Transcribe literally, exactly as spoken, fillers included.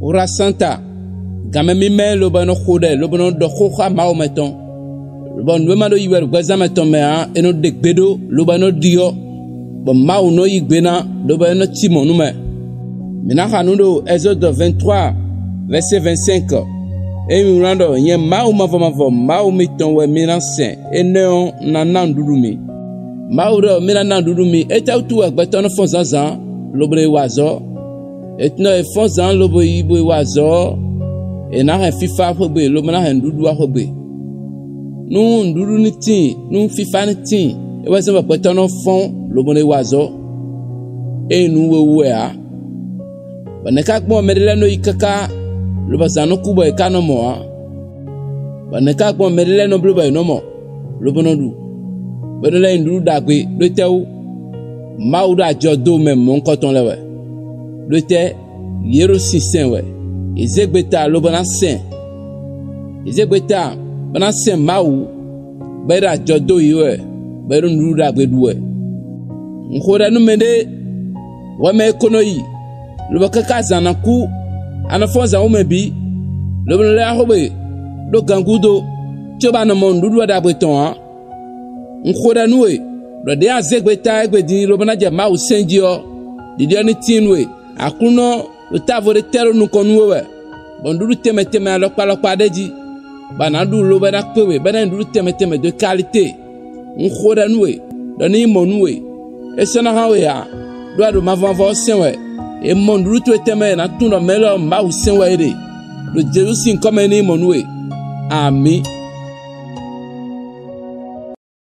Ura Santa, ganmɛ mímɛ́ lobɔ è nɔ xo ɖɛ lobo nɔ ɖɔ xó xá Mawu mɛtɔn, lobɔ nǔ e ma ɖo yiyi wɛ ɖo gbɛzán mɛtɔn mɛ ǎ, è nɔ ɖe gbe ɖó, lobo è nɔ ɖiɔ, bɔ Mawu nɔ yí gbe ná, lobo è nɔ cí mɔ̌ nú mɛ. Mǐ ná xa nǔ ɖo Ɛzɔ́du vɛ̌ntrɔ́a, vɛ̌sé vɛ̌nsɛ́nkɔ. Ényí mi wlán ɖɔ: "Nyɛ Mawu mavɔ mavɔ, Mawu mitɔn wɛ mi ná sɛn; énɛ́ ɔ́, un ná ná nǔɖuɖu mi." Mawu ɖɔ mì ná ná nǔɖuɖu mi. Étɛ́wútu wɛ gbɛtɔ́ nɔ fɔ́n zǎnzǎn, lobo nɔ yi wa azɔ̌? È tunwun ɖɔ è fɔ́n zǎn lobo yi bo yi wa azɔ̌ ɔ́, è nǎ hɛn fífá xwegbe, lobo ná hɛn nǔɖuɖu wá xwegbe. Nú nǔɖuɖu ní tíin, nú fífá ní tíin, é wɛ zɔ́n bɔ gbɛtɔ́ nɔ fɔ́n, lobo nɔ yi wa azɔ̌. Ényí nǔ we wú wɛ ǎ. Bɔ nɛ̌ ka gbɔn mɛɖé lɛ́ɛ nɔ yi káká, lobɔ zǎn nɔ kú bɔ yě ká nɔ mɔ ǎ? Bɔ nɛ̌ ka gbɔn mɛɖé lɛ́ɛ nɔ bló bɔ yě nɔ mɔ, lobo nɔ ɖu, bɔ é nɔ lɛ́ nyí nǔɖuɖu ɖagbe ɖó étɛ́wú? Mawu ɖo ajɔ dó mɛ mɔ̌hunkɔtɔn lɛ́ɛ wɛ. Ɖó étɛ́? Yě ɖo sinsɛn wɛ; yě zé gbe ta lobo ná sɛn; yě zé gbe ta bó ná sɛn Mawu, bɔ é ɖo ajɔ dó yě wɛ, bɔ é ɖo nǔɖuɖu ɖagbe ɖu wɛ. Un xo ɖɛ nú mɛɖé, hwɛ mɛ e ko nɔ yi, lobɔ káká zǎn ná kú, a nɔ fɔ́n zǎn wú mɛ bǐ, lobo nɔ lɛ́ wá xwé gbe ɖó gan gúdo, cóbɔ a nɔ mɔ nǔɖuɖu ɔ́ ɖagbe tɔn ǎ. Un xo ɖɛ nú we ɖɔ ɖěe a zé gbe ta égbé din lobo ná jɛ Mawu sɛn jí ɔ́, ɖiɖi ɔ́ ní tíin nú we. Aklúnɔ ɖo távo ɖé tɛ́ ɖó nukɔn nú we wɛ, bɔ nǔɖuɖu tɛnmɛ tɛnmɛ alɔkpa alɔkpa ɖ'é jí, bɔ a nǎ ɖu lobo é ná kpé we, bɔ é ná nyí nǔɖuɖu tɛnmɛ tɛnmɛ dó kalité. Un xo ɖɛ nú we ɖɔ ní nyí mɔ̌ nú we; é sɔ́ ná hán we ǎ, ɖó a ɖo mavɔmavɔ ɔ́ sɛn wɛ. È mɔ nǔɖuɖu towe tɛnmɛ e è nǎ tunwun ɖɔ mɛ élɔ́ Mawu sɛn wɛ é ɖe. Ɖo Jezu sín nyǐkɔ mɛ é ní nyí mɔ̌ nú we. Amǐ.